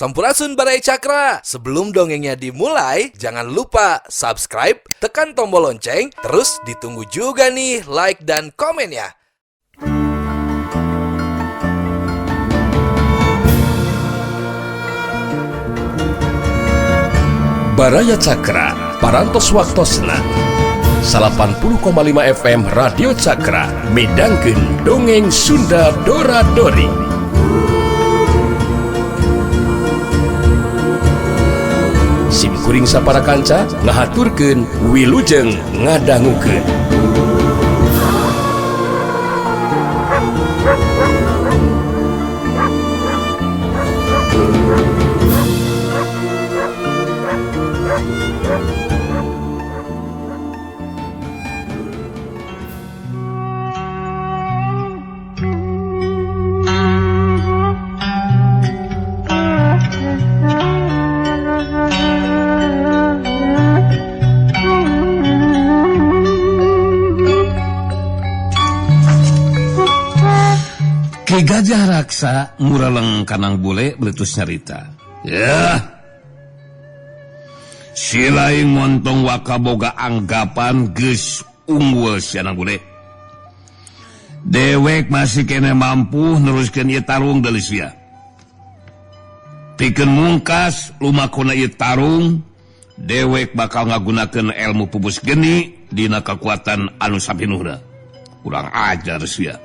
Sampurasun Baraya Cakra. Sebelum dongengnya dimulai, jangan lupa subscribe, tekan tombol lonceng, terus ditunggu juga nih like dan komennya. Baraya Cakra, Parantos Waktosna 80,5 FM Radio Cakra midangkeun dongeng Sunda Dora Dori. Sim kuring sapara kanca ngahaturkeun wilujeng ngadangukeun. Ki Gajah Raksa mureleng kanang bule beletus nyarita. Ya. Si lain montong wakaboga anggapan geus unggul si anang bule. Dewek masih kene mampu neruskeun ieu tarung deui sia. Pikeun mungkas lumakuna ieu tarung, dewek bakal ngagunakeun ilmu pupus geni dina kekuatan anu sapinuhna. Kurang ajar sia.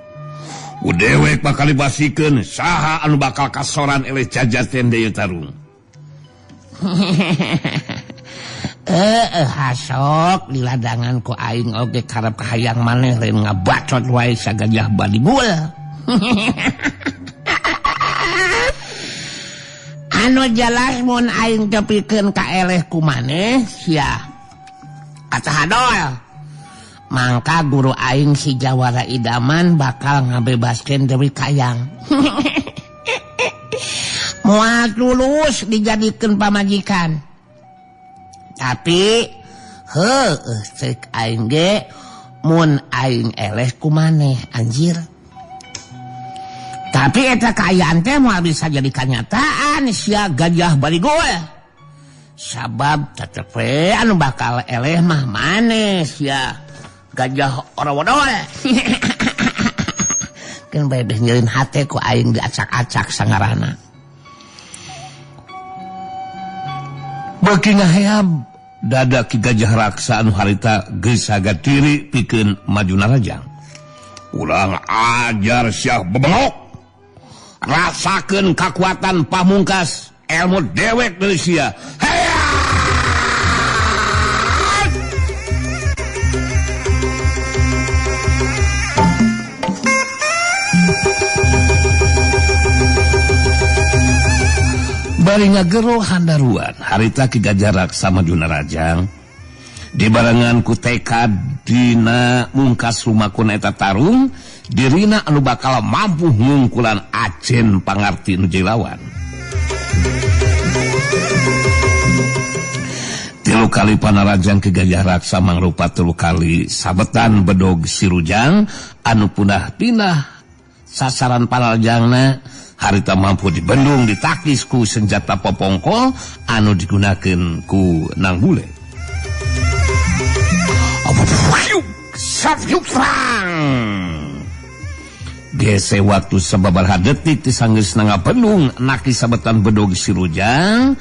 Udewek bakal dibasikeun saha anu bakal kasoran eleh jajaten deui tarung. Hasok di ladangan ku aing oge karep kahayang maneh lain ngabacot wae sagajah badibul. Anu jelas mun aing tepikeun ka eleh ku maneh sia kacahadol. Mangka guru aing si Jawara Idaman bakal ngabebaskeun Dewi Kayang. Moal tulus dijadikeun pamajikan. Tapi heueuh ceuk aing ge mun aing eleh ku maneh anjir. Tapi eta kaayaan teh moal bisa jadi kanyataan sia Gajah Baligul. Sabab tetep we anu bakal eleh mah maneh sia Gajah orang wadol. Kan bae beh nyeureun hate ku aing diacak-acak sangarana. Beuki ngaheab dada Ki Gajah Raksa anu harita geus sagatiri pikeun maju narajang. Urang ajar sia bebengok. Rasakeun kakuatan pamungkas ilmu dewek deui sia. Bari ngagero handaruan harita Ki Gajah Raksa maju narajang dibarengan ku tekad dina mungkas lumakuna eta tarung dirina anu bakal mampu ngungkulan acen pangarti nu lawan. Tilu kali panarajang Ki Gajah Raksa mangrupa tilu kali sabetan bedog sirujang anu punah pindah sasaran panarajangna. Harita mampu dibendung ditakis ku senjata popongkol anu digunakeun ku Nang Bule. Gese waktu sababaraha detik tisanggeus ngabendung naki sabetan bedog sirujang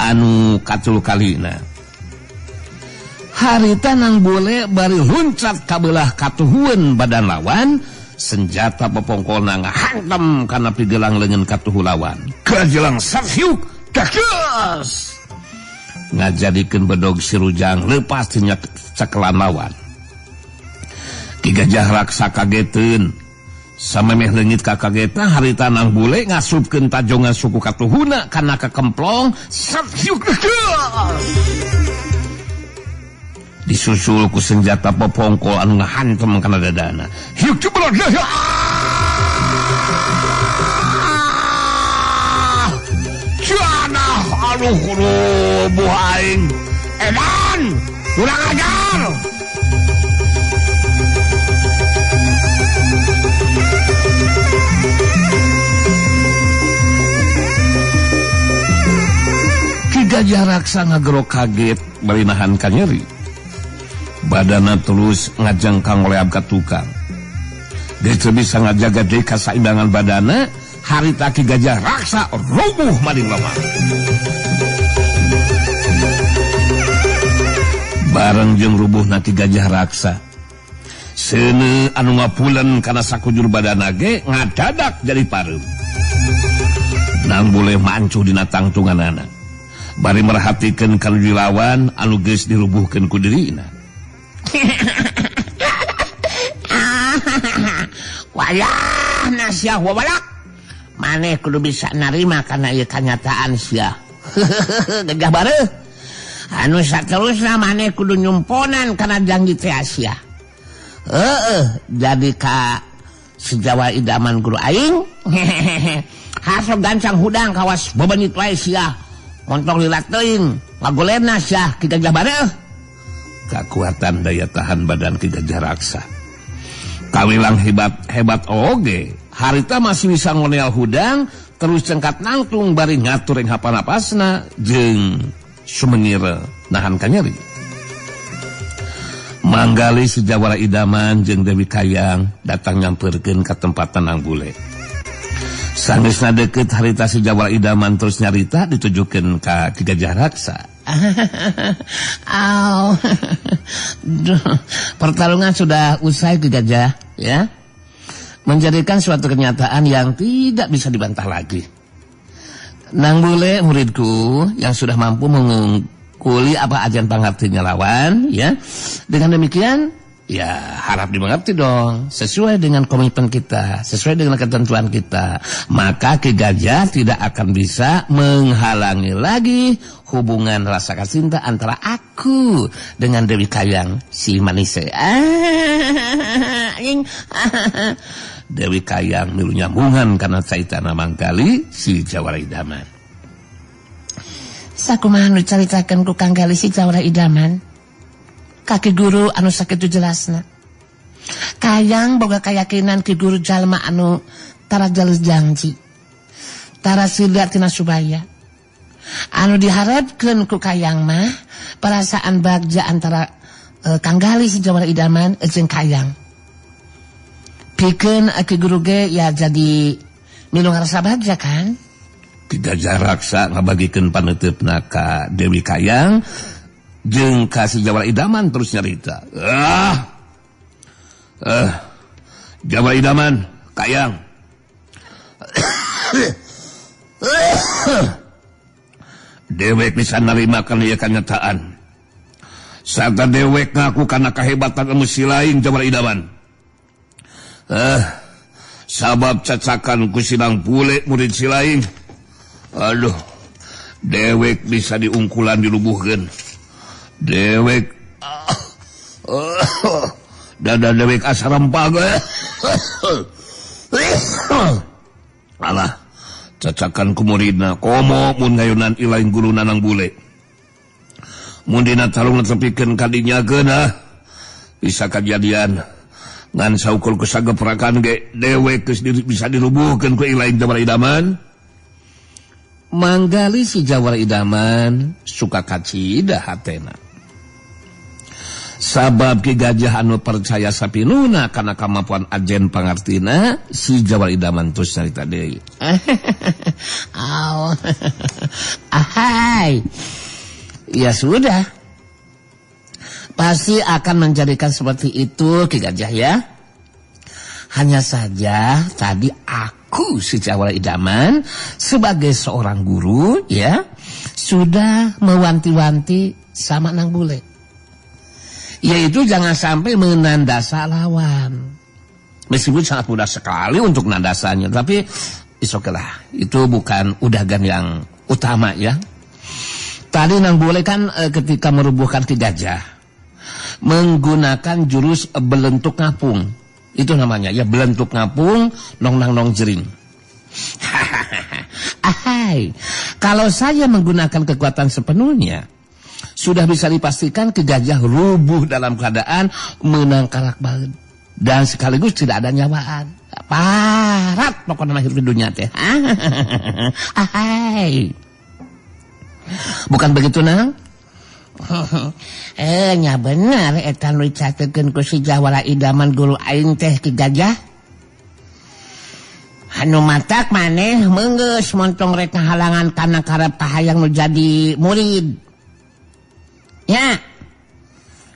anu katulu kalina. Harita Nang Bule bari luncat kabelah katuhueun badan lawan. Senjata popongkolna ngahantam kana pigelang leungeun katuhu lawan. Kajelang sasyuk kakeus. Ngajadikeun bedog sirujang leupas tina cekelan lawan. Ki Gajah Raksa kageteun. Samemeh leungit kakagetna harita Nang Bule ngasupkeun tajongan suku katuhuna kana kakemplong sasyuk kakeus. Disusul ku senjata popongkol anu ngahantem kana dadana. Hiuk jeblok. Janah aduh kudu aing. Edan, kurang ajar. Gajah Raksa ngagero kaget bari nahan kanyeri. Badana terus ngajengkang oleh ka tukang. Geus teu bisa ngajaga deui kasaimbangan badana, harita Ki Gajah Raksa rubuh maling lemah. Bareng jeung rubuhna Ki Gajah Raksa, seuneu anu ngapulen kana sakujur badana ge ngadadak jadi pareum. Nang boleh mancuh dina tangtunganana. Bari merhatikeun ka nu dilawan anu geus dirubuhkeun ku dirina. Wayah sia wabalak. Maneh kudu bisa narima kana ieu kanyataan sia. Gagah bareuh. Anu saterusna maneh kudu nyumponan kana janji teh sia. Heeh, jadi ka Sejawa idaman guru aing. Hasok gancang hudang kawas bebenit wae sia. Montong lilat teuing, ngagolerna sia Ki Gajah bareuh. Kakuatan daya tahan badan Ki Gajah Raksa kawilang hebat oge. Harita masih bisa ngoneal hudang terus cengkat nangtung bari ngatur ing hapanapasna jeung sumengir nahan kanyeri. Manggali si Jawara Idaman jeung Dewi Kayang datang nyamperkeun ka tempat Nang Bule. Sanggeusna deukeut harita si Jawara Idaman terus nyarita ditujukeun ka Ki Gajah Raksa. Aw. Pertarungan sudah usai Ki Gajah, ya. Menjadikan suatu kenyataan yang tidak bisa dibantah lagi. Nang Bule muridku yang sudah mampu mengungkuli apa ajaran pangartinya lawan, ya. Dengan demikian, ya harap dimengerti dong, sesuai dengan komitmen kita, sesuai dengan ketentuan kita, maka Ki Gajah tidak akan bisa menghalangi lagi hubungan rasa cinta antara aku dengan Dewi Kayang si Manise. Dewi Kayang milu nyambungan karena caitana Manggali si Jawara Idaman. Sakumaha nu caritakeun ku Kang Gali si Jawara Idaman? Kaki guru anu sakitu jelasna. Kayang boga kayakinan ki guru jalma anu tara jalus janji. Tara sida tina subaya. Anu diharapkeun ku Kayang mah perasaan bagja antara Kang Gali si Jawara Idaman jeung Kayang. Pikeun ki guru ge ya jadi milu ngarasa bagja kan? Ki Gajah Raksa ngabagikeun paneuteup-na ka Dewi Kayang jeung ka si Jawara Idaman terus nyarita. Jawara Idaman, Kayang. Dewek bisa nerima kana ieu kanyataan. Sarta dewek ngaku kana kahebatan anu si lain Jawara Idaman. Sabab cacakan ku Sinang Bule murid si lain. Aduh, dewek bisa diungkulan dilubuhkeun. Dewek dada dewek asa rempag. Alah, cacakan ku muridna komo mun ngayunan ilaing guru Nanang Bule. Mun dina talung tepikeun ka dinya geunah bisa kajadian ngan saukur ku sageprakan ge dewek geus bisa dilubuhkeun ku ilaing Jawara Idaman. Manggali si Jawara Idaman suka kacida hatena. Sabab Ki Gajah anu percaya sapinuna kana kemampuan ajen pangartina si Jawara Idaman terus nyarita deui. Ahai. Ya sudah. Pasti akan menjadikan seperti itu Ki Gajah ya. Hanya saja tadi aku si Jawara Idaman sebagai seorang guru ya sudah mewanti-wanti sama Nang Bule. Yaitu jangan sampai menandasa lawan. Meskipun sangat mudah sekali untuk nandasanya, tapi it's okay lah. Itu bukan udagan yang utama ya. Tadi Nang Bule kan ketika merubuhkan Ki Gajah menggunakan jurus belentuk ngapung. Itu namanya ya, belentuk ngapung nong nang nong jering. Ahai. Kalau saya menggunakan kekuatan sepenuhnya, sudah bisa dipastikan Ki Gajah rubuh dalam keadaan menang karak banget dan sekaligus tidak ada nyawaan. Parat pokoknya lahir di dunia teh. Ahai. Bukan begitu Nang? Nya bener eta nu dicatekeun ku si Jawara Idaman guru aing teh Ki Gajah. Anu matak maneh meunggeus montong rek ngahalangan kana karep kahayang nu jadi murid. Ya.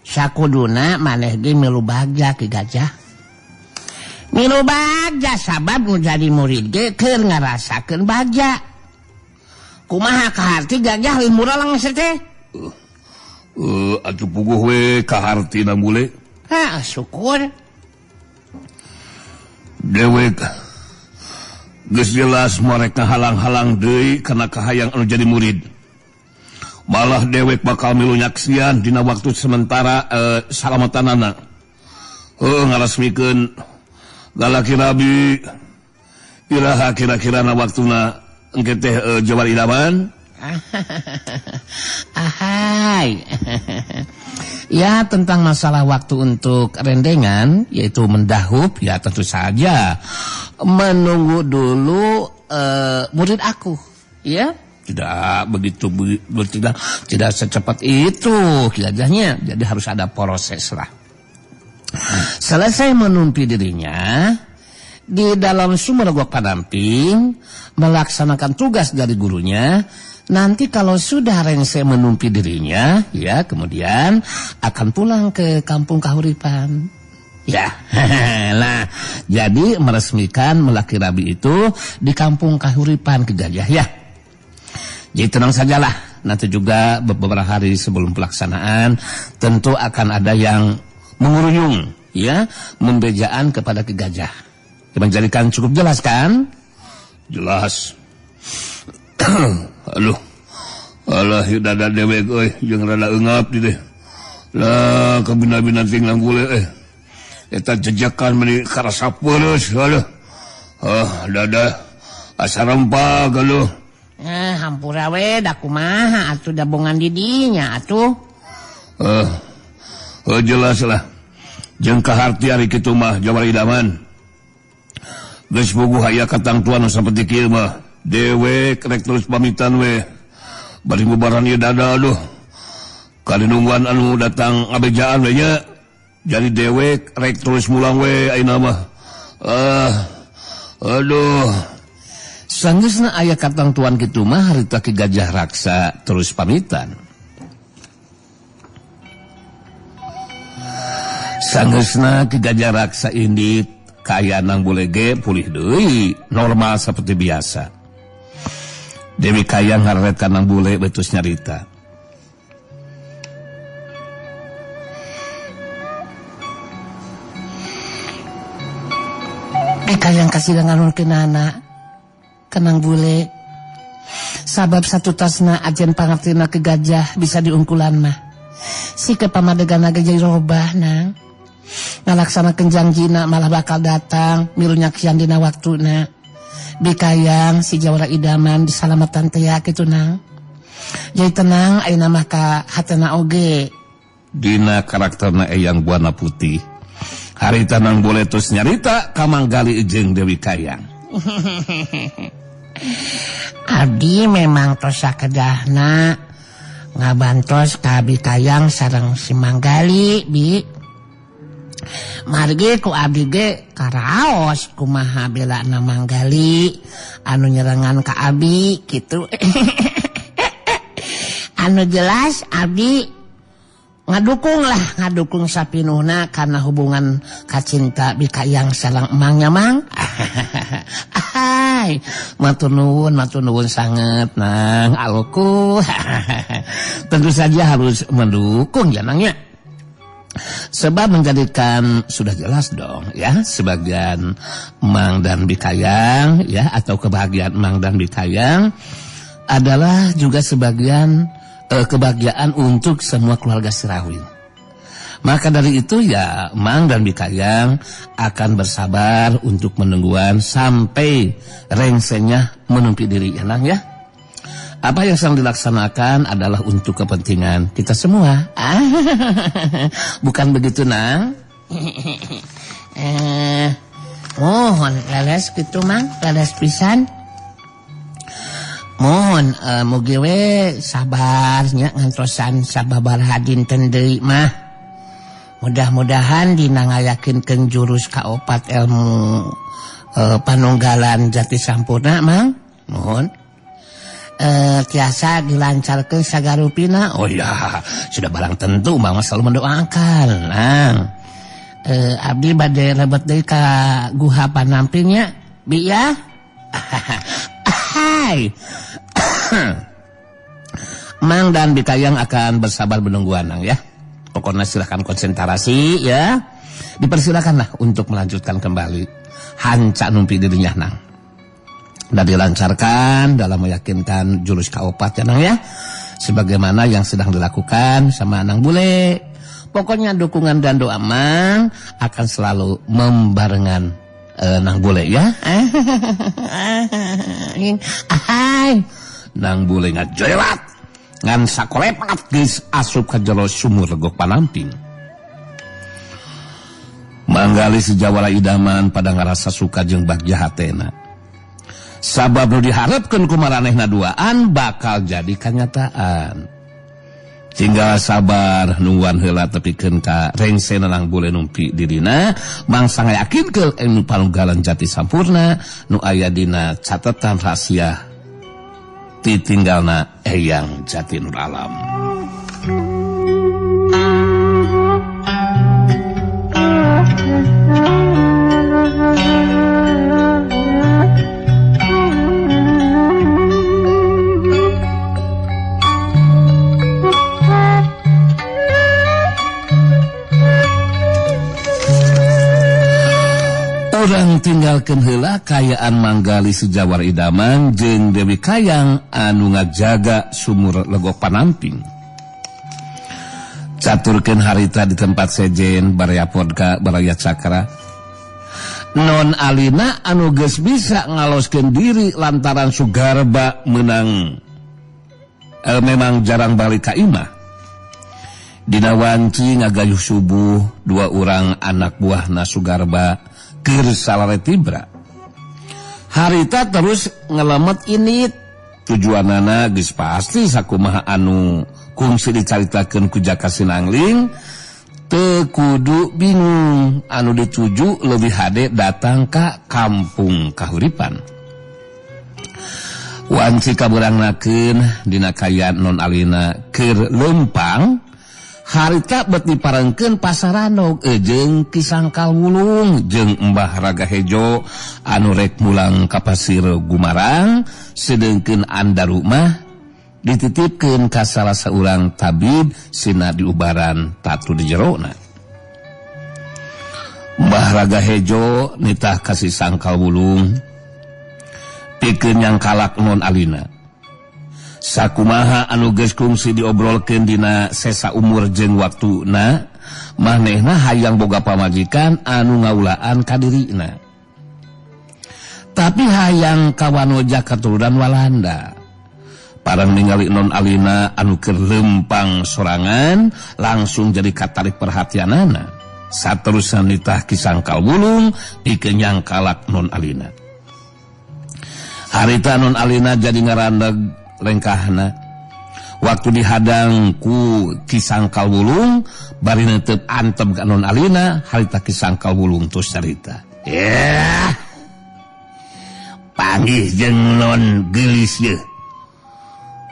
Sakuduna maneh ge milu bagja Ki Gajah. Milu bagja sabab nu jadi murid ge keur ngarasakeun bagja. Kumaha kaharti Gajah leuwih murah langsung teh? Atuh puguh we kahartina bule. Ha, syukur. Dewek geus jelas mereka halang-halang deui kana kahayang anu jadi murid. Malah dewek bakal milu nyaksian dina waktu sementara salamatanana. Ngaresmikeun galaki rabi iraha kira-kirana waktuna engke teh Jawara Idaman. Ahai. Ya, tentang masalah waktu untuk rendengan, yaitu mendahub, ya tentu saja menunggu dulu murid aku, ya. Tidak begitu, tidak secepat itu gajahnya. Jadi harus ada proses lah. Selesai menumpi dirinya di dalam sumur gua padamping, melaksanakan tugas dari gurunya. Nanti kalau sudah rengse menumpi dirinya, ya kemudian akan pulang ke kampung Kahuripan. Ya, nah jadi meresmikan melaki rabi itu di kampung Kahuripan Ki Gajah ya. Jadi tenang sajalah, nanti juga beberapa hari sebelum pelaksanaan tentu akan ada yang mengurunyung, ya, membejaan kepada Ki Gajah. Menjadikan cukup jelas kan? Jelas. Aduh, alah dada dewek euy jeung rada eungap di teh. Lah kabina-bina ting langgule Eta jejekan meuni karasa peureuh aduh. Ah, dada asa rempag aduh. Hampura we da kumaha atuh dabongan di dinya atuh. Jelas lah. Jeung kaharti ari kitu mah Jawara Idaman. Geus puguh aya katangtuan saperti kieu mah. Dewek rek terus pamitan we. Bari ngubaran ieu dada aduh. Kali nungguan anu datang ngabejaan we nya. Jadi dewek rek terus mulang we ayeuna mah. Aduh. Sanggeusna aya katangtuan kitu mah harita Ki Gajah Raksa terus pamitan. Sanggeusna Ki Gajah Raksa indit kaayaan Nang Bule ge pulih deui, normal seperti biasa. Dewi Kayang ngaret ka Nang Bule betus nyarita. Kayang kasih nganurkeun anak ka Nang Bule. Sabab satu tasna ajen pangartina ke Gajah bisa diungkulan mah. Si ke pamadegan ge jadi robah nang. Ngalaksanakeun janjina malah bakal datang milu nyaksian dina waktuna. Bikayang si Jawara Idaman disalamatan teh kitu nang. Jadi tenang ayeuna mah ka hatena oge. Dina karakterna Eyang Buana Putih. Harita Nang Bule terus nyarita ka Manggali jeung Dewi Kayang. Abdi memang tos sakedahna ngabantos ka Bikayang sareng si Manggali bi. Margi ku abdi ge karaos kumaha belana Manggali anu nyerengan ka abi kitu. Anu jelas abdi ngadukung lah, ngadukung sapinuhna karena hubungan kacinta Bikayang sareng emangnya mang. Hai, matur nuwun sanget nang aloku. Tentu saja harus mendukung ya nangnya. Sebab menjadikan sudah jelas dong ya sebagian Mang dan Bikayang ya atau kebahagiaan Mang dan Bikayang adalah juga sebagian kebahagiaan untuk semua keluarga Sirawin. Maka dari itu ya Mang dan Bikayang akan bersabar untuk menungguan sampai rengsenya menumpi diri ya Nang ya. Apa yang sedang dilaksanakan adalah untuk kepentingan kita semua. Bukan begitu Nang? Mohon leles gitu Mang, leles pisan. Mohon mugi we sabarnya ngantosan sababaraha dinten deui mah. Mudah-mudahan dina ngayakinkeun jurus kaopat ilmu panunggalan jati sampurna Mang. Mohon tiasa dilancarkeun sagarupina. Oh iya, sudah barang tentu Mang selalu mendoakan. Nang. Abdi bade lebet deui ka guha panampingnya. Bi ya. Hai. Mang dan Bikayang akan bersabar menunggu Anang ya. Pokoknya silahkan konsentrasi ya. Dipersilakanlah untuk melanjutkan kembali hanca numpi dirinya Nang. Dan dilancarkan dalam meyakinkan jurus kaopat ya Nang ya. Sebagaimana yang sedang dilakukan sama Nang Bule. Pokoknya dukungan dan doa Mang akan selalu membarengan Nang Bule ya. Hai. Nang Bule ngajelat ngan sakolepat geus asup ka jero sumur legok panamping. Manggali sejawara idaman pada ngarasa suka jeung bagja hatena. Sabab nu diharepkeun ku maranehna duaan bakal jadi kanyataan. Tinggal sabar nungguan heula tepikeun ka rengsena Nang Bule numpi dirina mangsa ngayakinkeun ilmu panunggalan jati sampurna nu aya dina catetan rahasia ditinggalna Eyang Jati Nur Alam. Orang tinggalkeun heula kayaan Manggali sejawar idaman jeung Dewi Kayang anu ngajaga sumur legok panamping. Caturkeun harita di tempat sejen baraya podka baraya cakra. Non Alina anu geus bisa ngaloskeun diri lantaran Sugarba menang memang jarang balik ka imah. Dina wanci ngagayuh subuh dua orang anak buahna Sugarba keur salare tibra. Harita terus ngelemet ini tujuanana geus pasti sakumaha anu kungsi dicaritakeun ku Jaka Sinangling teu kudu bingung anu dituju leuwih hade datang ka kampung Kahuripan. Wanci kabeurangnakeun dina kayan Non Alina keur leumpang. Harita bet diparengkeun pasaranog jeung Ki Sangkal Wulung jeung Mbah Raga Hejo anu rek mulang ka Pasir Gumarang sedengkeun Andaru mah dititipkeun ka salah saurang tabib sina diubaran tatu di jerona. Mbah Raga Hejo nitah ka si Sangkal Wulung pikeun nyangkalak Non Alina. Sakumaha anu geus kungsi diobrolkeun dina sesa umur jeung waktuna, manehna hayang boga pamajikan anu ngaulaan ka dirina. Tapi hayang ka wanoja katurunan Walanda. Parang ningali Non Alina anu keur lempang sorangan langsung jadi katarik perhatianana. Saterusna nitah Ki Sangkal Wulung pikeun nyangkalak Non Alina. Harita Non Alina jadi ngarandeg lengkahna. Waktu dihadang ku Ki Sangkal Wulung bari netep antem ka Non Alina, harita Ki Sangkal Wulung terus carita. Yeah. Panggih jeung non geulis ye.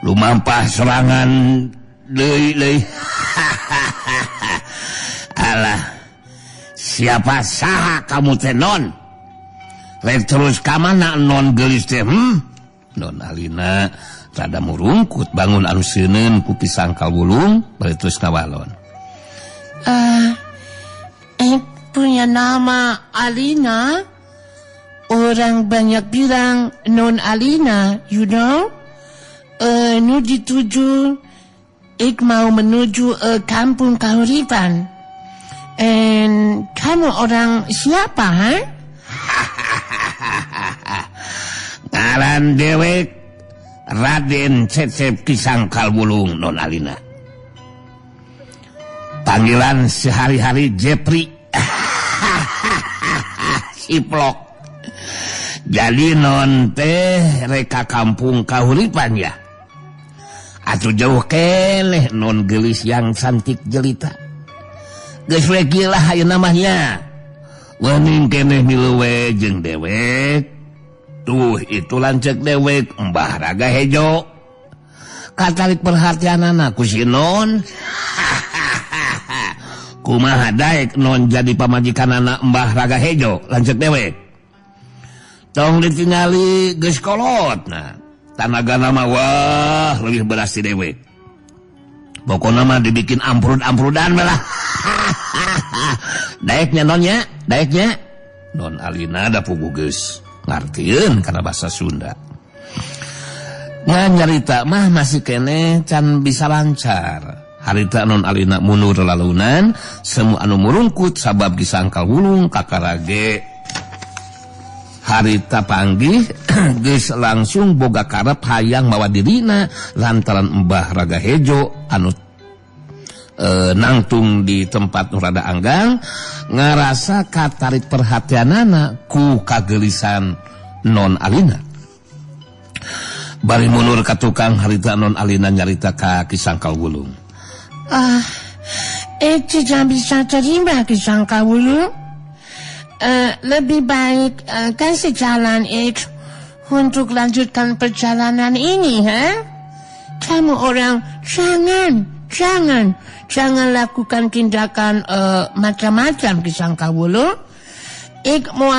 Lumampah serangan deui deui. Alah. Siapa saha kamu teh non? Rek terus ka mana non geulis teh? Non Alina rada murungkut bangun anu seuneun ku Ki Sangkal Wulung bari terus ngawalon. Punya nama Alina. Orang banyak bilang Non Alina, you know. Nu dituju ik mau menuju kampung Kahuripan. And kamu orang siapa, ha? Ngaran dewek Raden Cecep Ki Sangkal Wulung Non Alina. Panggilan sehari-hari Jepri. Siplok. Jadi non teh reka kampung kahuripan ya. Atuh jauh keleh non gelis yang cantik jelita. Geus we lah ayeuna mah nya. Wening keneh milu we jeung dewek. Tuh itu lanceuk dewek Mbah Raga Hejo. Katarik perhatianana ku si non. Kumaha daek non jadi pamajikanana Mbah Raga Hejo lanceuk dewek. Tong ditingali geus kolot nah. Tanagana mah wah leuwih beras ti dewek. Pokona mah dibikin amprud-amprudan lah. Daeknya nonnya, daeknya. Non Alina da puguh geus ngartieun kana basa Sunda. Ngan nyarita mah masih keneh can bisa lancar. Harita non Alina mundur lalunan, semu anu murungkut sabab disangkal wulung kakarage. Harita panggih geus langsung boga karep hayang mawa dirina lantaran Mbah Raga Hejo anu nangtung di tempat nu rada anggang ngarasa katarik perhatianana ku kagelisan non Alina. Bari mundur ka tukang harita non Alina nyarita ka Ki Sangkal Wulung. Ah, tidak bisa terima Ki Sangkal Wulung. Lebih baik kasih jalan itu untuk lanjutkan perjalanan ini, ha? Kamu orang jangan lakukan tindakan macam-macam Ki Sangkal Wulung. Ik mau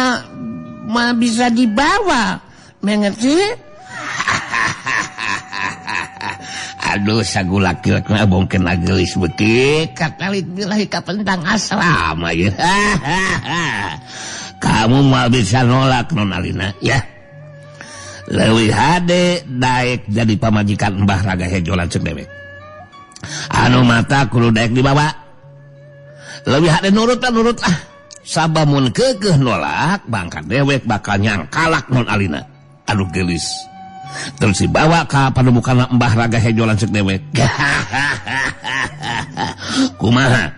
bisa dibawa, mengerti? Aduh, sagu laki-laki bongken gelis beuki katalit bilahi kapentang asrama ya. Kamu mau bisa nolak non Alina ya. Leuwih hade daek jadi pamajikan Mbah Raga Hejo lanceuk dewek. Anu mata kudu daek dibawa. Leuwih hade nurut ah. Sabab mun keukeuh nolak bangkat dewek bakal nyangkalak non Alina. Aduh gelis. Terus dibawa ka pademukan Mbah Raga Hejo lanceuk dewek. Kumaha?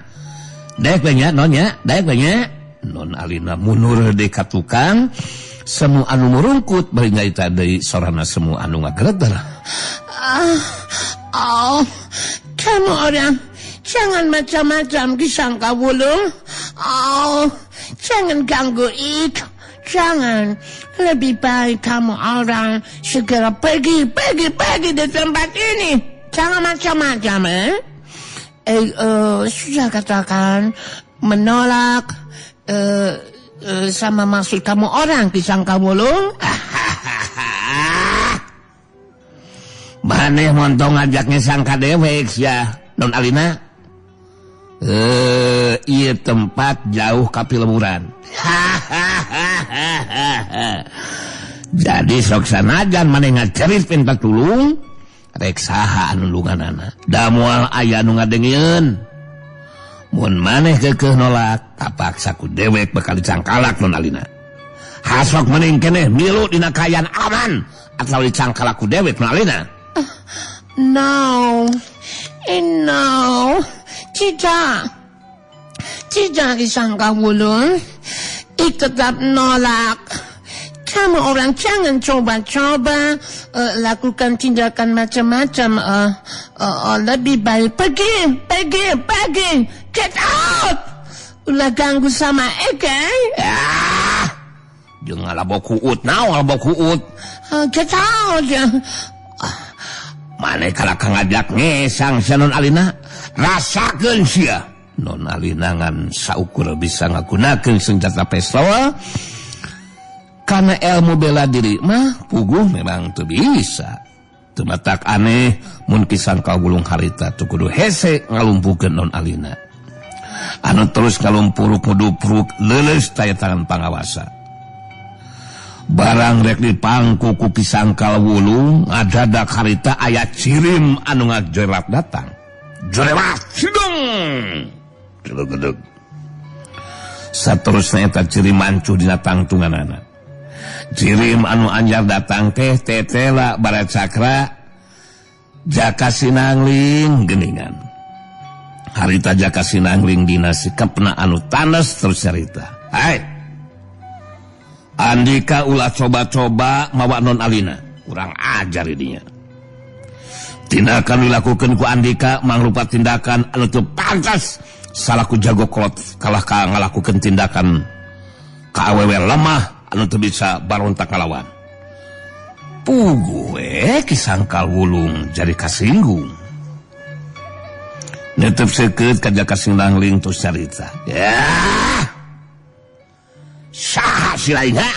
Daek we nya non nya, daek we nya. Non Alina mundur deui ka tukang, semu anu murungkut bari nyaita deui sorana semu anu ngagereter. Oh, kamu orang jangan macam-macam Ki Sangkal Wulung. Oh, jangan ganggu ik. Jangan, lebih baik kamu orang segera pergi di tempat ini. Jangan macam-macam, eh? Sudah katakan menolak sama maksud kamu orang Ki Sangkal Wulung. Maneh montong ngajaknya sangka dewek ya, Non Alina. Ieu tempat jauh ka pilemuran. Jadi sok sanajan maneh ngacerit minta tulung, rek saha anu nulunganana. Da moal aya nu ngadengieun. Mun maneh keukeuh nolak, kapaksa ku dewek bakal dicangkalak Non Alina. Hasok mending keneh milu dina kaayaan aman atau dicangkalak ku dewek Non Alina. No. No. Tidak Ki Sangkal Wulung. Ik tetap nolak. Kamu orang jangan coba-coba lakukan tindakan macam-macam. Lebih baik pergi. Get out. Ulah ganggu sama Eke. Ah, jangan labok kuut, naon labok kuut. Get out. Maneh kalaka ngajak ngesang sia Non Alina, rasakeun sia. Non Alina ngan saukur bisa ngagunakeun senjata pistol. Karena ilmu bela diri mah puguh memang teu bisa. Teu matak aneh mun Ki Sangkal Wulung harita teu kudu hese ngalumpuhkeun Non Alina. Anu terus ngalumpuruk mudupruk leuleus taya tangan pangawasa. Barang rek dipangku ku Ki Sangkal Wulung ngadadak harita aya cirim anu ngajerat datang. Jerewat sidung. Gedeg-gedeg. Saterusna eta cirim mancuh dina tangtunganana. Cirim anu anjar datang teh tetela bara cakra Jaka Sinangling geningan. Harita Jaka Sinangling dina sikepna anu tanes terus carita. Hai. Andika ulah coba-coba mawa non Alina, kurang ajar idinya. Tindakan dilakukan ku Andika mangrupa tindakan anu teu pantas salaku jago kolot kalah ka ngalakukeun tindakan ka awewe lemah anu teu bisa barontak ngalawan. Puguh we Ki Sangkal Wulung jadi kasinggung. Netep seukeut ka Jaka Sinangling tos carita. Ya. Saha si lain ha?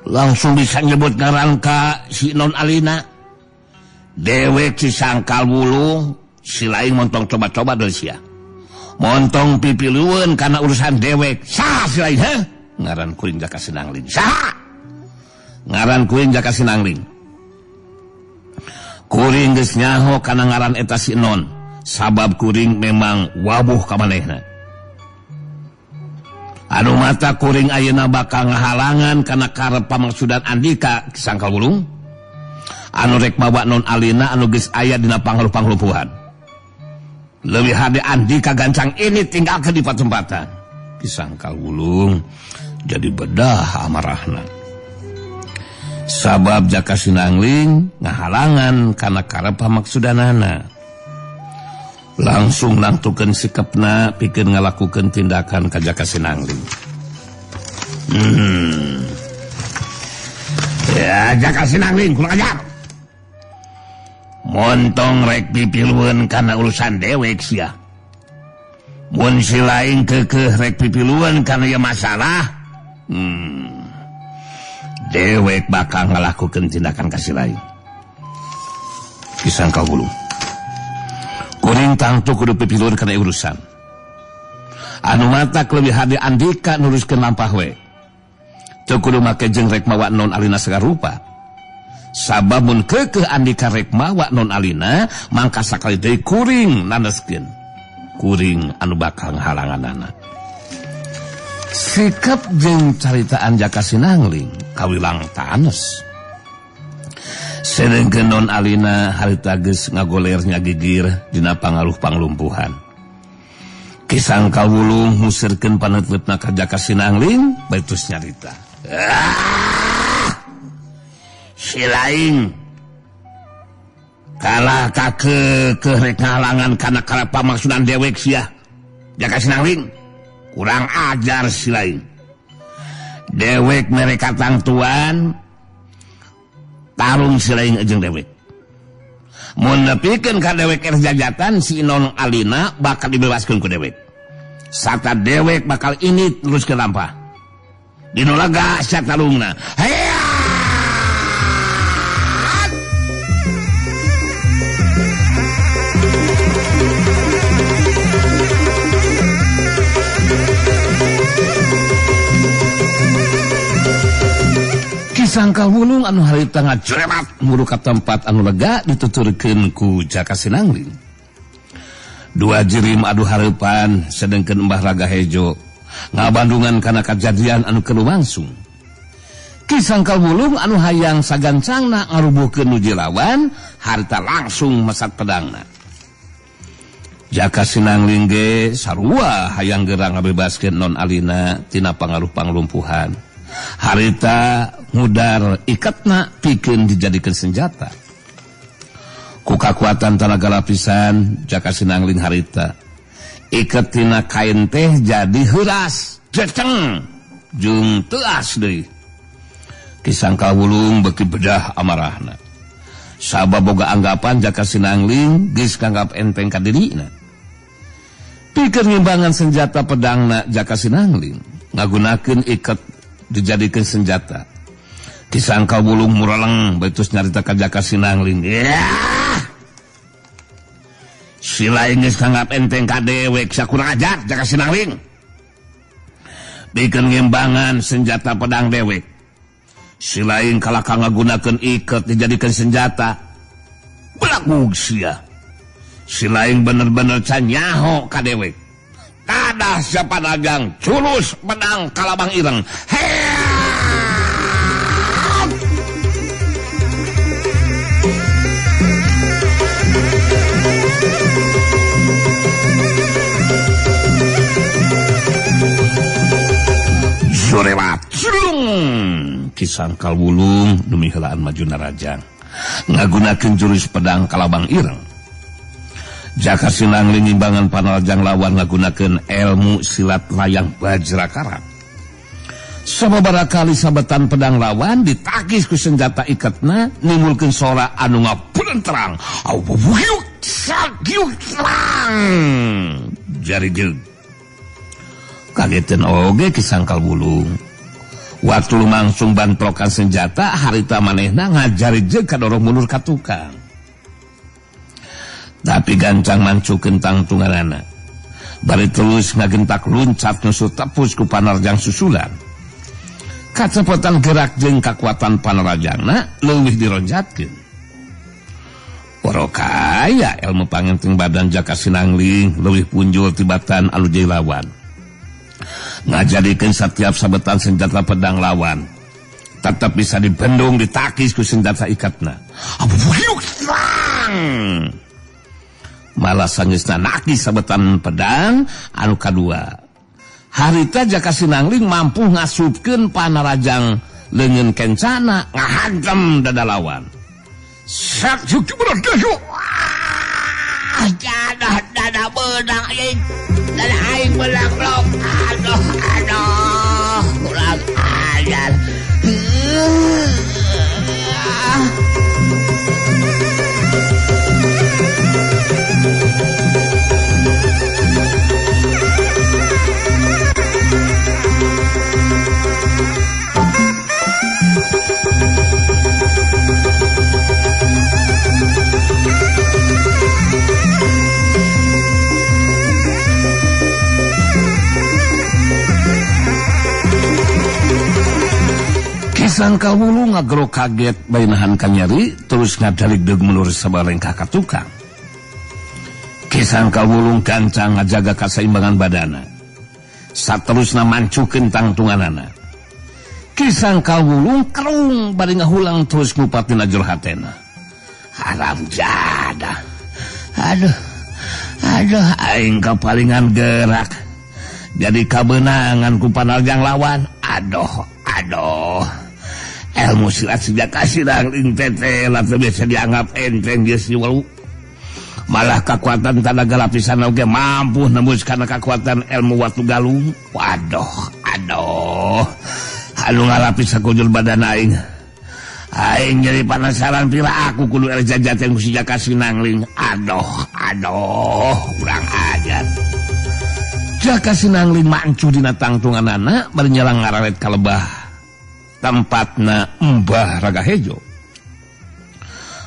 Langsung bisa nyebut ngaran ka si Non Alina. Dewek si Sangkal Wulung si lain montong coba-coba dari sia. Montong pipilueun kana urusan dewek. Saha si lain ha? Ngaran kuring Jaka Sinangling. Saha? Ngaran kuring Jaka Sinangling. Kuring geus nyaho kana ngaran eta si Non. Sabab kuring memang wabuh ka manehna. Anu mata kuring ayeuna bakal ngahalangan kana karep pamangsudan Andika Ki Sangkal Wulung anu rek mawa Non Alina anu geus aya dina pangaluh-panglumpuhan. Leuwih hade Andika gancang ini tinggalkeun di patempatan. Ki Sangkal Wulung jadi bedah amarahna. Sabab Jaka Sinangling ngahalangan kana karep pamaksudanana. Langsung nangtukeun sikepna pikeun ngalakukeun tindakan ka Jaka Sinangling. Ya Jaka Sinangling kurang ajar. Montong rek pipilueun kana urusan dewek sia. Mun si lain keukeuh rek pipilueun kana ieu masalah. Dewek bakal ngalakukeun tindakan ka si lain. Ki Sangkal Wulung. Kuring tangtu kudu pipilueun kana urusan. Anu matak leuwih hade Andika nuruskeun lampah we. Teu kudu make jeung rek mawa Non Alina sagarupa. Sabab mun keukeuh Andika rek mawa Non Alina, mangka sakali deui kuring nandeskeun. Kuring anu bakal ngahalanganana. Sikap jeung caritaan Jaka Sinangling kawilang tanes. Sedengkeun Non Alina harita geus ngagoler nyagigir dina pangaruh panglumpuhan. Ki Sangkal Wulung ngusirkeun paneutleupna ka Jaka Sinangling bari terus nyarita. Ah! Si lain kalah ka keukeuh rek ngahalangan kana karep pamaksudan dewek sia. Jaka Sinangling kurang ajar si lain. Dewek mere katangtuan tarung si lain jeung dewek. Mun nepikeun ka dewek er jajatan si Non Alina bakal dibebaskeun ku dewek. Sarta dewek bakal ini terus ke lampah. Dino lega sia tarungna. Heya! Ki Sangkal Wulung anu harita ngajeremat muru ka tempat anu lega dituturkeun ku Jaka Sinangling. Dua jirim adu hareupan sedengkeun Mbah Raga Hejo ngabandungan kana kajadian anu keur lumangsung. Ki Sangkal Wulung anu hayang sagancangna ngarubuhkeun nu jilawan harita langsung mesat pedangna. Jaka Sinangling ge sarua hayang gerang ngabebaskeun Non Alina tina pangaruh panglumpuhan. Harita ngudar ikatna pikeun dijadikeun senjata. Ku kakuatan tanaga lapisan Jaka Sinangling harita iket tina kain teh jadi heuras ceceng jeung teuas deui. Ki Sangkal Wulung beuki bedah amarahna. Sabab boga anggapan Jaka Sinangling geus kanggap enteng ka dirina. Pikeun ngimbangan senjata pedangna Jaka Sinangling ngagunakeun iket dijadikeun senjata. Ki Sangkal Wulung mureleng beutus nyarita ka Jaka Sinangling. Ya! Si lain geus kanggap enteng ka dewek sakurang ajar Jaka Sinangling. Pikeun ngimbangan senjata pedang dewek. Si lain kalah ka ngagunakeun iket dijadikeun senjata. Belagug sia. Si lain bener-bener can nyaho ka dewek. Kadah siapa dagang culus pedang kalabang ireng. Heaa! Ki Sangkal Wulung nu miheulaan maju narajang ngagunakeun jurus pedang Kalabang Ireng. Jaka Sinangling ngimbangan panarajang lawan ngagunakeun ilmu silat layang Bajrakara. Sababaraha kali sabetan pedang lawan ditakis ku senjata iketna nimbulkeun sora anu ngapulenterang. Au sagyuk terang. Jari jeung. Kageteun oge Ki Sangkal Wulung. Waktu lumangsung bantrokan senjata harita manehna ngajari jeung kadorong mundur ka tukang. Tapi gancang mancukeun tangtunganana. Bari terus ngagentak luncat nusu tepus ku panarjang susulan. Kacepetan gerak jeung kakuatan panarajangna leuwih dironjatkeun. Poro kaya ilmu pangenting badan Jaka Sinangling leuwih punjul tibatan anu jadi lawan. Ngajadikeun setiap sabetan senjata pedang lawan tetap bisa dibendung ditakis ku senjata ikatna. Malah sangeusna nakis sabetan pedang anu kadua. Harita Jaka Sinangling mampu ngasupkeun panarajang leungeun kencana ngahantem dada lawan. Sak jadah dada beunang aing. Dada aing beunang blok. Aduh aduh kurang ajar. Ki Sangkal Wulung ngagero kaget bae nahan kanyeri terus ngadalig deug mundur sabalengkah ka tukang. Ki Sangkal Wulung gancang ngajaga kasaimbangan badana. Saterusna mancukeun tangtunganana. Ki Sangkal Wulung kerung bari ngahulang terus ngupat dina jero hatena. Haram jadah. Aduh. Aduh aing kapalingan gerak. Jadi kabeunangan ku panarjang lawan. Aduh, aduh. Ilmu silat Jaka Sinangling teh teu biasa dianggap enteng geus walu. Malah kekuatan tanaga lapisan oge mampu nembus kana kekuatan ilmu watu galung. Waduh, aduh. Anu ngalapis sakujur badan aing. Aing jadi penasaran pira aku kudu jajaten ku si Jaka Sinangling. Aduh, aduh, kurang ajar. Jaka Sinangling mancu dina tangtunganana bari nyelang ngararet ka lebah. Tempatna Mbah Raga Hejo.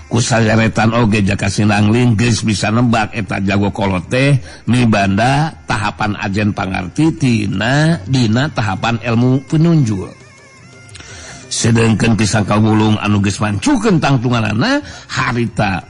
Kusayaretan oge Jaka Sinangling geus bisa nebak eta jago kolot teh mibanda tahapan ajen pangarti tina dina tahapan ilmu penunjul. Sedengkeun Ki Sangkal Wulung anu geus mancukeun tangtunganana harita